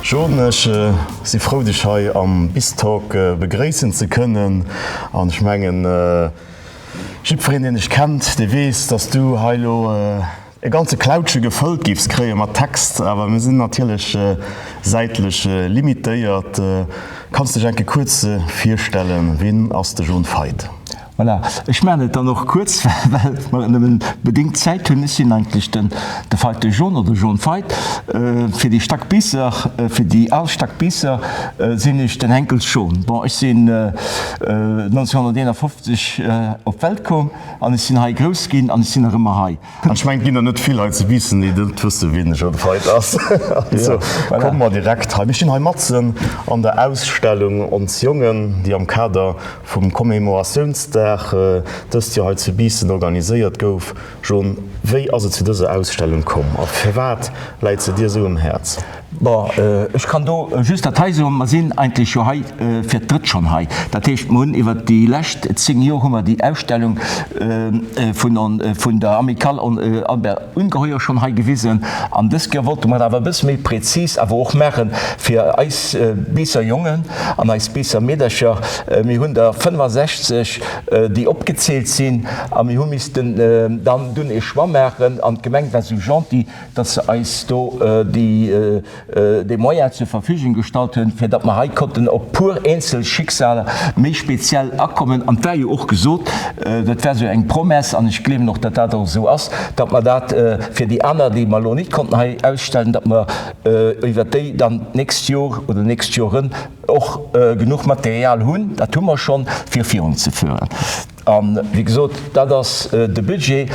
Jean, ech si frou dech hei am Biztalk begréissen ze kënnen an ech mengen jiddwereen deen dech kennt, dee weess, dass du hei elo e ganze Klautche gefëllt giffs kréie mat Text, awer mir sinn natierlech säitlech limitéiert. Kanns dech enke kuerz virstellen, wien ass de Jean Feidt? Voilà, ech maachen et dann och kuerz, well mer nëmmen bedéngt Zäit hunn. Ech sinn eigentlech den de Feite Jean oder Jean Feit. Fir déi Stackbiisser, fir déi al Stackbiisser sinn ech den Henkels Jean. Bon, ech sinn 1951 op d'Welt komm an ech sinn hei grouss ginn an ech sinn nach ëmmer hei. An ech mengen, et ginn der net vill hei zu Biissen, déi net wëssen, wien de Jean Feidt ass. Also komme mer direkt hei. Mir stinn hei matzen an der Ausstellung Ons Jongen, déi am Kader vum Commémoratiounsdag dëst Joer hei zu Biissen organiséiert gouf. Jean, wéi ass et zu dëser Ausstellung komm a firwat läit se dir esou um Häerz? Bon, ech kann do just dat hei soen, Mer sinn eigentlech jo hei fir d'drëtt schonn hei. Dat heescht, mer hunn iwwert déi lescht 10 Joer hu mer déi Ausstellung vun vun der Amicale Albert Ungeheuer schonn hei gewisen. An dës Kéier wollte mer et awer e bësse méi prezis awer och maache fir eis Biisser Jongen an eis Biisser Meedercher. Mir hunn der 65, déi opgezielt sinn a mir hu missten dann dunn ee Choix maachen an d'Gemeng war esou gentil, datt se eis do déi, déi Moyens zur Verfügung gestallt hunn, fir datt mer hei konnten op puer eenzel Schicksaler méi speziell akommen. An et war jo och gesot, dat war esou eng Promesse, an ech gleewen och, datt dat och esou ass, datt mer dat fir déi aner, déi mer elo nit konnten hei ausstellen, datt mer iwwert déi dann d'nächst Jor oder nächst Joren och genuch Material hunn, dat hu mer schonn, fir virunzefueren. A wéi gesot, dat ass de Budget,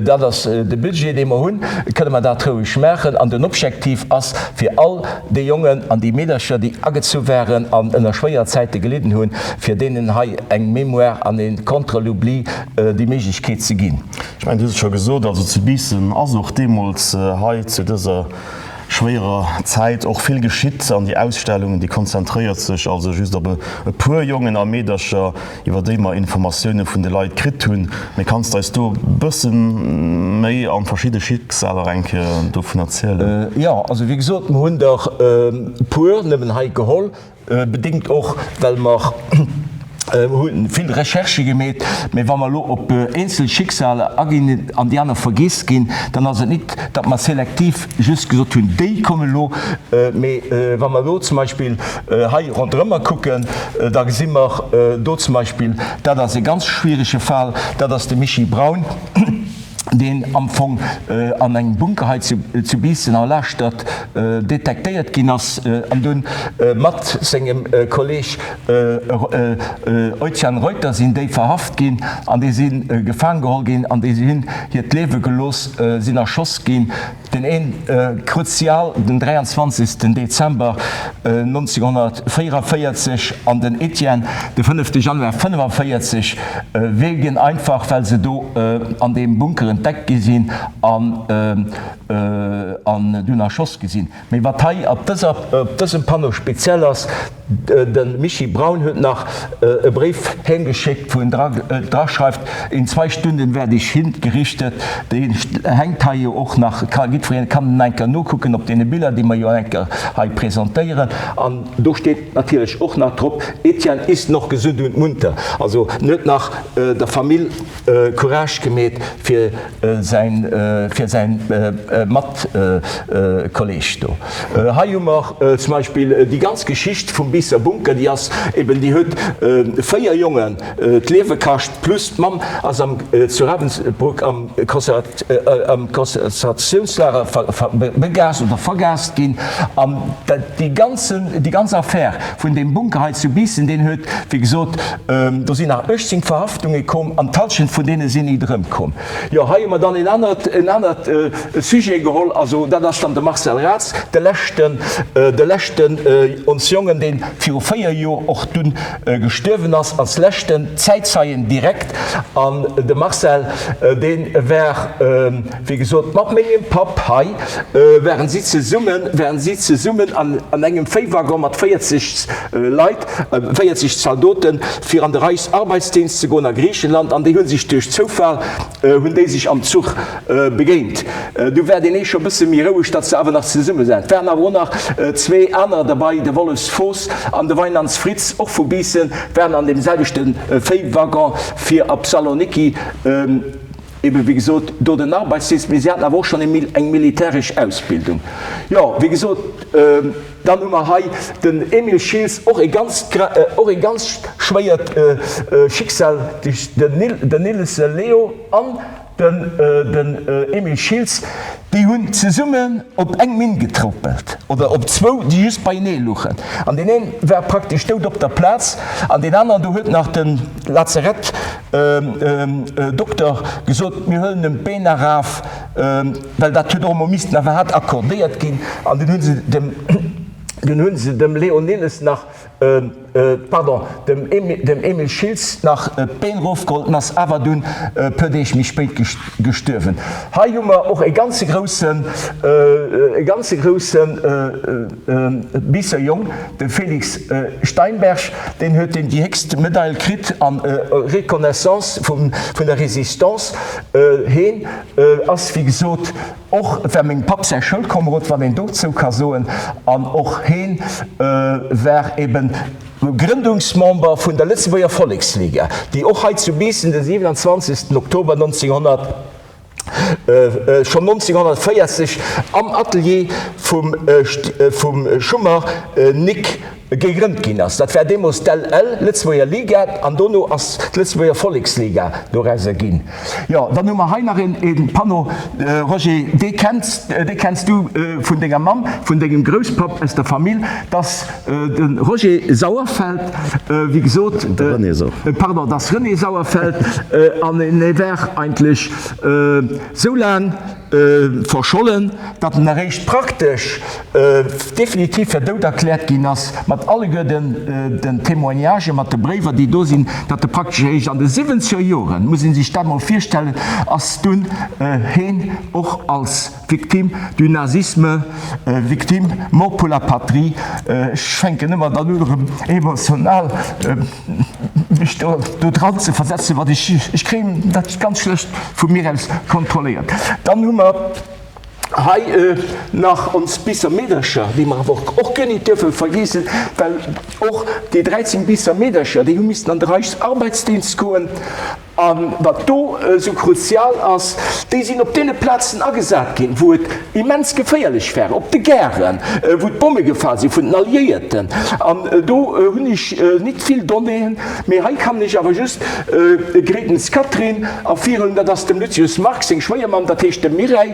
dat ass de Budget, dee mer hunn, kënne mer dat roueg maachen. An den Objektiv ass, fir all déi Jongen an déi Meedercher, déi agezu waren an ënner schwéier Zäite gelidden hunn, fir deenen hei eng Mémoire an e contre l'oubli déi Méiglechkeet ze ginn. Ech mengen, Du hues et scho gesot, also zu Biissen ass och deemools hei zu dëser schwéierer Zäit och vill geschitt an déi Ausstellung, déi konzentréiert sech also just op e puer Jongen a Meedercher, iwwer déi mer Informatioune vun de Leit kritt hunn. Mee kanns de eis do e bësse méi an verschidde Schicksaler eng Kéier dovun erzielen? Jo, also wéi gesot, mer hunn der e puer nëmmen hei geholl, bedéngt och well mer hu vill Recherchë gemeet. Mee wa mer elo op eenzel Schicksaler aginn an déi aner vergiess ginn, dann ass et nit, datt mer selektiv just gesot hunn, déi kommen elo. Mee wa mer elo zum Beispill hei ronderëmmer kucken, da gesi mer do zum Beispill, dat ass e ganz schwierege Fall, dat ass de Michi Braun, deen am Fong an engem Bunker hei zu Biissen a Laaschtert detektéiert ginn ass an dunn mat sengem Kolleeg Eutian Reuter sinn déi verhaft ginn an déi si gefaang geholl ginn an déi hunn hiert Liewe gelooss, sinn erschoss ginn. Den een kruzial den 23 Dezember 1944 an den Etienne de 5 Januar 45 wegen einfach well se do an deem Bunker entdeckt gi sinn an an dunn erschoss gi sinn. Mee wat hei op dëser op dësem Panneau speziell ass, De Michi Braun huet nach e Bréif heem geschéckt, wou en dra schreift, In zwei Stunden werde ich hingerichtet. Dee hänkt hei jo och nach, ka jiddwereen kann en eng Kéier nokucken op deene Biller, déi mer jo eng Kéier hei presentéieren. An do steet natierlech och nach drop, Etienne ist noch gesund und munter. Also en huet nach der Famill Courage gemeet fir säin fir säin Matkolleg do. Hei hu mer zum Beispill déi ganz Geschicht vum Biisser Bunker, déi ass eben, déi huet 4 Jongen d'Liewe kascht, plus d'Mamm ass am zu Ravensbrück am am Konzentratiounslager begast oder vergast ginn. An déi ganzen déi ganz Affär vun deem Bunker hei zu Biissen, deen huet wéi gesot, do sinn nach 18 Verhaftunge komm an d'Halschent vun deene sinn nit erëmkomm. Jo, hei hu mer dann en anert, en anert Sujet geholl. Also dat ass dann de Marcel Raths, de leschten, de leschten ons Jongen, dee viru 4 Joer och dunn gestuerwen ass, als leschten Zäitzeien direkt. An de Marcel, dee war, wéi gesot, mat mengem Papp. hei waren si zesummen, waren si zesummen an an engem Véiwaggon mat 40 Leit, 40 Zaldoten, fir an de Reichsarbeitsdienst ze goen a Griichenland an déi hu sech duerch Zoufall, hunn déi sech am Zuch begéint. Du war deen ee scho bësse méi roueg, datt se awer nach zesumme sinn. Et waren awer och nach zwee anerer derbei, de Wollefs Voss an de Weinands Fritz, och vu Biissen, waren an deem selwechte Véiwaggon fir op Saloniki, ebe wéi gesot do den Arbeitsdienst, mee si haten awer och schonn eng militäresch Ausbildung. Jo, wéi gesot. Dann hu mer hei den Emile Schiltz, och e ganz, och e ganz schwéiert Schicksal, den Nillesse Leo an den Emile Schiltz, déi hunn zesummen op eng Minn getrëppelt, oder op zwou, déi just beienee luchen. An deen een war praktesch dout op der Plaz an deen aneren, do huet nach de Lazarettdokter gesot, mir huelen em d'Been eraf, Well dat huet och emol missten awer hat accordéiert ginn an dunn hu se dem, dunn hu se dem Léon Nilles nach, pardon, dem Emile, dem Emile Schiltz nach d'Been erofgeholl, en ass awer dunn e puer Deeg méi spéit gestuerwen. Hei hu mer och e ganze groussen, e ganze grousse Biisser Jong, de Félix Steinberg, deen huet deen déi héchst Medail kritt an Reconnaissance vun der Résistance. Heen Ass wéi gesot och, war mengem Papp säi Schoulkomerod, wann een dozou ka soen, an och heen war eben Grëndungsmember vun der Lëtzebuerger Volleksliga, déi och hei zu Biissen de 27. Oktober 1900, schonn 1940 am Atelier vum Schummer Nic. Gegrënnt ginn ass. Dat war deemools d'LL, Lëtzebuerger Liga, an dono ass d'Lëtzebuerger Volleksliga dorauser ginn. Jo, dann hu mer hei nach een Panneau, Roger, dee kenns, dee kenns du vun denger Mamm, vun dengem Grousspapp aus der Famill, dass de Roger Sauerfeld, wéi gesot, De René Sauerfeld. Pardon, dass René Sauerfeld, an e war eigentlech sou laang, Verschollen, datt en eréischt praktesch definitiv fir dout erkläert ginn ass, mat alleguer den Témoignagen, mat de Bréiwer, déi do sinn, datt e praktesch eréischt an de siwwenzeger Joren, muss ee sech dat mol virstellen, ass dunn heen och als Victime du nazisme, victime mort pour la patrie, ech fänken ëmmer dann un erëm emotional mech do dran ze versetzen, wat ech, ech kréien dat ganz schlecht vu mir aus kontrolléiert. Dann hu mer hei nach ons Biisser Meedercher, déi mer awer och guer nit duerfe vergeessen, well och déi 13 Biisser Meedercher, déi hu missten an de Reichsarbeitsdienst goen. A wat do esou kruzial ass, déi sinn op deene Plazen agesat ginn, wou et immens geféierlech war, op de Garen, wou d'Bomme gefall si vun den Alliéierten. An do hunn ech nit vill Donnéeën, mee hei kann ech awer just Gretens Catherine ervirhuelen, dat ass dem Lucius Marx seng Schwéiermamm, dat heescht dem Mireille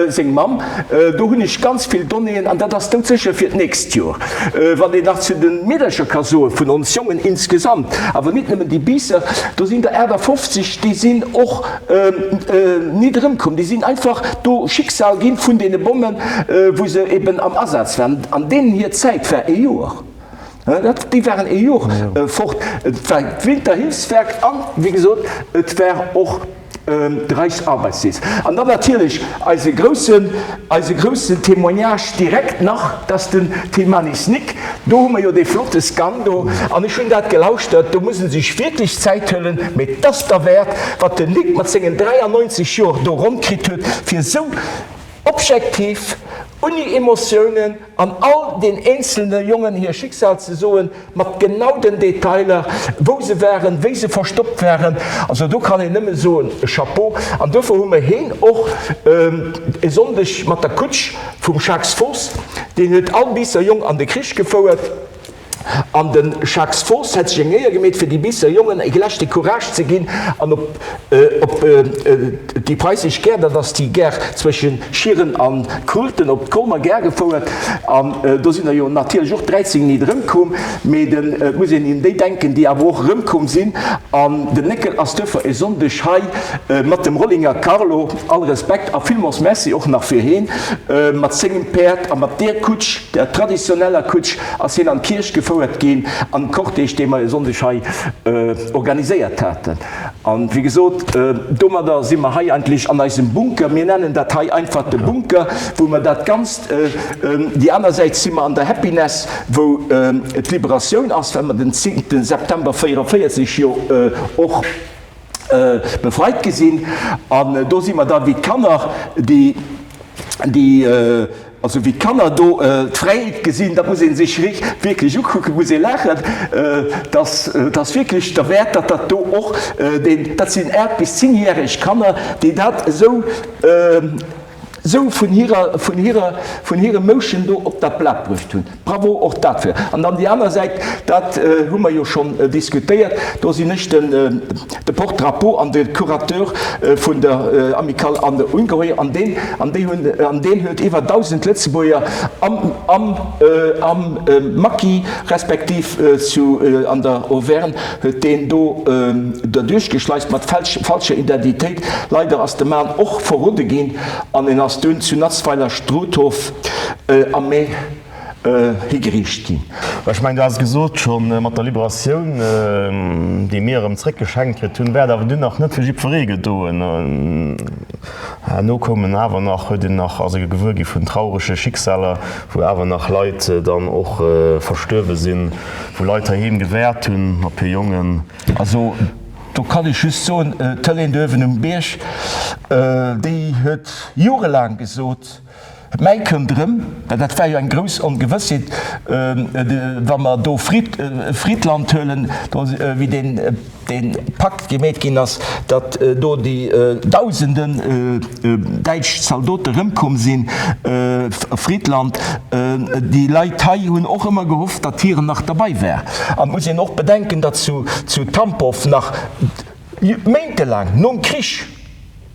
seng Mamm. Do hunn ech ganz vill Donnéeën an dat ass doudsécher fir d'nächst Joer. Wann een nach zu de Meedercher ka soen, vun ons Jongen insgesamt, awer nit nëmmen déi Biisser, do sinn der 58, déi sinn och nit erëmkomm, déi sinn einfach do Schicksal ginn vun deene Bommen, wou se eben am Asaz waren. An deenen hir Zäit war ee Joer, déi waren ee Joer fort. Et war d'Winterhilfswerk an, wéi gesot, et war och De Reichsarbeitsdienst. An dann natierlech eise groussen, eise groussen Témoignage direkt nach, dass den Tilmanis Nick, do hu mer jo dee flotte Scan do, an ech hunn dat gelauschtert, do muss e sech wierklech Zäit huelen, mee 't ass derwäert, wat den Nick mat sengen 93 Joer do ronn kritt huet, fir esou objektiv, unni Emotiounen, An all den eenzelne Jongen hir Schicksal ze soen, mat genau den Detailer, wou se waren, wéi se verstoppt waren. Also do kann een nëmme soen, Chapeau. An dofir hu mer heen och e Sonndeg mat der Kutsch vum Jacques Vos, deen huet all Biisser Jong an de Krich gefouert. An de Jacques Vos hätt sech eng Éier gemeet, fir déi Biisser Jongen e leschte Courage ze ginn an op op déi preisech Gare, dat ass déi Gare zwësche Schieren a Krulten, op d'Colmer Gare gefouert. An do sinn der jo natierlech och 13 nit erëmkomm. koom, mee den, et muss een un déi denken, déi awer och erëmkomm sinn. An den Néckel ass duerfir e Sonndeg hei mat dem Rollinger Carlo, all Respekt a villmols Merci och nach fir heen, mat sengem Päerd a mat deer Kutsch, der traditioneller Kutsch, ass hien an d'Kierch gefouert ginn, an den Cortège, dee mer e Sonndeg hei organiséiert haten. An, wéi gesot, domadder si mer hei eigentlech an eisem Bunker, mir nennen dat hei einfach de Bunker, wou mer dat Ganzt, déi aner Säit si mer an der Happiness, wou d'Liberatioun ass, well mer den zéngte September 44 jo och befreit gi sinn. An do si mer da wéi d'Kanner, déi, déi. Also wéi d'Kanner do d'Fräiheet gesinn, dat muss ee sech wierklech ukucken, muss ee laachen. Dat ass wierklech derwäert, datt dat do och deen, dat sinn aacht bis zéngjäreg Kanner, déi dat esou, esou vun hirer, vun hirer, vun hirem Mouschen do op dat Blat bruecht hunn. Bravo och dafür. An dann déi aner Säit, dat hu mer jo schonn diskutéiert, do sinn ech den, de Porte-drapeau an de Curateur vun der Amicale an der Ungeheuer, an deen, an déi hunn, an deen huet iwwer 1.000 Lëtzebuerger am, am, am Maquis respektiv zu, an der Auvergne huet deen do derduerch geschleist mat falscher Identitéit. Leider ass de Mann och verrodde ginn an en ass dunn zu Natzweiler-Struthof am Mee higeriicht ginn. Ech mengen, du has et gesot scho mat der Liberatioun, déi mir erëm zréckgeschenkt kritt hunn, war et awer dunn nach net fir jiddweree gedoen. Herno koumen awer nach, huet een nach, ass ee gewuer gi vun traurege Schicksaler, wou awer nach Leit dann och verstuerwe sinn, wou Leit heiheem gewäert hunn op hir Jongen. Also do kann ech just soen, d'Hélène do uewen um Bierg, déi huet jorelaang gesot, Mäi kënnt erëm, well dat war jo eng grouss Ongewëssheet, wa mer do Friedland huelen, do wéi deen dee Pakt gemeet ginn ass, datt do déi Dausenden däitsch Zaldote erëmkomm sinn, Friedland, déi Leit hei hunn och ëmmer gehofft, datt hiren nach derbei war. An et muss een och bedenken, datt zu Tambow nach méintelaang nom Krich,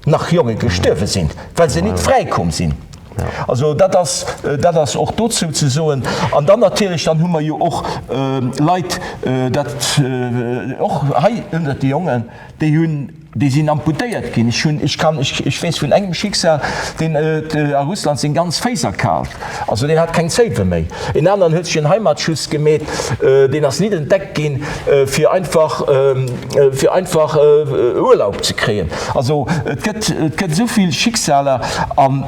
nach Jonge gestuerwe sinn, well se nit fräi komm sinn. Also dat ass, dat ass och dozou ze soen. An dann natierlech, dann hu mer jo och Leit, dat och hei ënnert de Jongen, déi hunn, déi sinn amputéiert ginn. Ech hunn, ech kann, ech, ech weess vun engem Schicksal, deen huet a Russland seng ganz Féiss erkaalt. Also deen hat keng Zéiwe méi. Een aneren huet sech en Heimatschuss gemeet, deen ass nit entdeckt ginn, fir einfach, fir einfach Urlaub ze kréien. Also et gëtt, et gëtt esou vill Schicksaler an,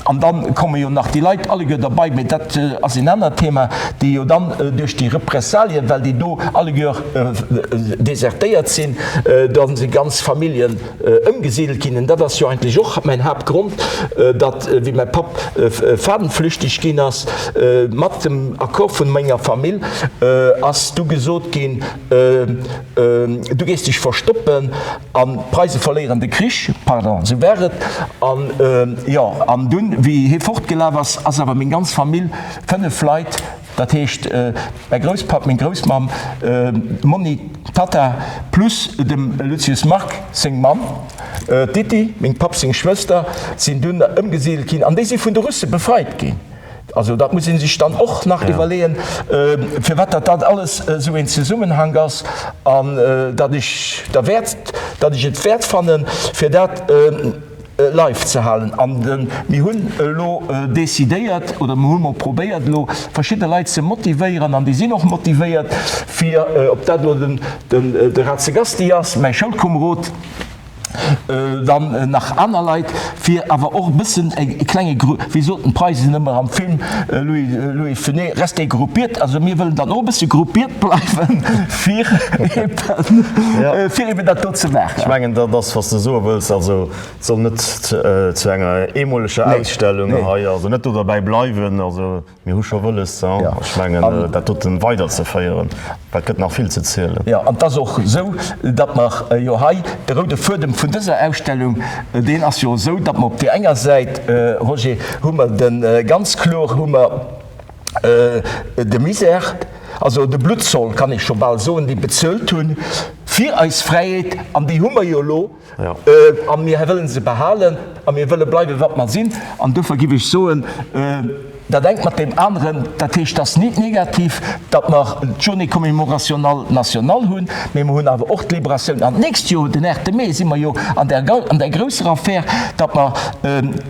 an dann komme jo nach déi Leit alleguer derbei, mee dat ass een anert Thema, déi jo dann duerch déi Repressalien, well déi do alleguer desertéiert sinn, da si ganz Familljen ëmgesidelt ginn. An dat ass jo eigentlech och mäin Haaptgrond, datt wéi mäi Papp fadenflüchteg ginn ass, mat dem Accord vun menger Famill, ass du gesot ginn, Du gees dech verstoppen an d'Preise verléieren de Krich. Pardon, esou war et. An jo, an dunn, wéi hie fortgelaf ass, ass awer meng ganz Famill, 5 Leit, dat heescht mäi Grousspapp, meng Groussmamm, d'Monni, d'Tatta, plus dem Lucius Marc seng Mamm, d'Ditti, meng Papp seng Schwëster, sinn dunn ëmgesidelt ginn an déi si vun de Russe befreit ginn. Also dat muss ee sech dann och nach iwwerleeën, firwat dat dat alles esou een Zesummenhank ass an datt ech derwäert, datt ech et wäert fannen, fir dat live ze halen. An mir hunn elo decidéiert oder mir hu mol probéiert elo verschidde Leit ze motivéieren an déi sinn och motivéiert, fir, ob dat elo de Razzegasti ass, mäi Schoulkomerod, Dann nach aner Leit, fir awer och e bëssen e klenge, wéi soten d'Preisen ëmmer am Film Louis, Louis Funès, restez gruppiert. Also mir wëllen dann och e bësse gruppiert bleiwen, fir eben, fir eben dat do ze maachen. Ech mengen, dat ass, wat s de soe wëlls. Also et soll net zu enger eemoleger Ausstellung hei, also net do derbäi bleiwen. Also. Mir hu scho wëlles, ech mengen, dat doten weiderzeféieren, well et gëtt nach vill ze zielen. Jo, an et ass och esou, datt mer jo hei de roude Fuedem vun dëser Ausstellung, deen ass jo esou, datt mer op där enger Säit, Roger, hu mer de ganz kloer hu mer de Misère, also de Bluttzoll, kann ee scho bal soen, dee bezuelt hunn fir eis Fräiheet, an déi hu mer jo elo. A mir wëllen se behalen a mir wëlle bleiwen, wat mer sinn. An duerfir géif ech soen,. Dat engt mat deem aneren, dat heescht, et ass nit negativ, datt mer d'Journée commémorationale nationale hunn, mee mer hunn awer och d'Libératioun. An d'nächst Joer, den 8 Mee, si mer jo an där, an där grousser Affär, datt mer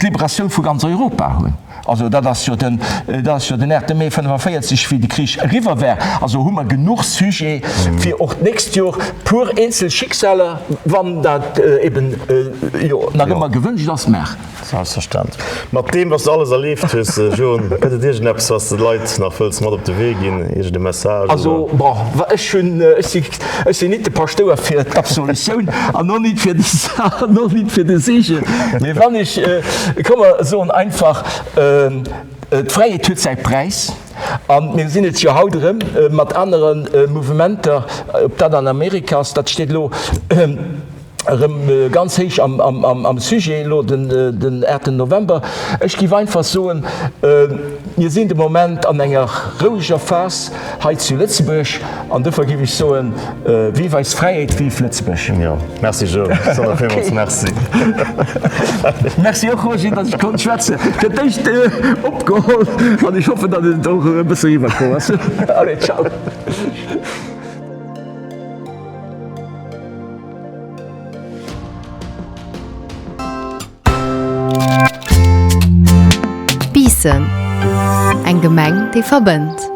d'Libératioun vu ganz Europa hunn. Also dat ass jo den, dat ass jo den 8 Mee 45, wéi de Krich eriwwer war. Also hu mer genuch Sujet, fir och d'nächst Joer puer eenzel Schicksaler, wann dat eben jo nach ëmmer gewënscht ass, maachen. Selbstverständlech. Mat deem, wat s de alles erlieft hues, John, gëtt et iergendeppes, wat s de de Leit nach wëlls mat op de Wee ginn, iergend e Message oder? Also, bon, ech hunn, ech si, ech sinn nit de Paschtouer fir d'Absolutioun an och nit fir de, an och nit fir de Seegen, mee wann ech, komm mer soen einfach, d'Fräiheet huet säi Präis. A mir gesinn et jo haut erëm mat anere Mouvementer, ob dat an Amerika ass, dat steet elo, Erëm ganz héich am Sujet elo den 8 November. Ech géif einfach soen, mir sinn de Moment an enger roueger Phas hei zu Lëtzebuerg an dofir géif ech soen, Vive eis Fräiheet, vive Lëtzebuerg! Jo, merci Joe, ech soen der villmools Merci. Merci och Roger, datt ech konnt schwätzen. Fir d'éischt opgeholl an ech hoffen, datt et och e bësse eriwwerkomm ass. Allez, ciao. Biissen, eng Gemeng, déi verbënnt.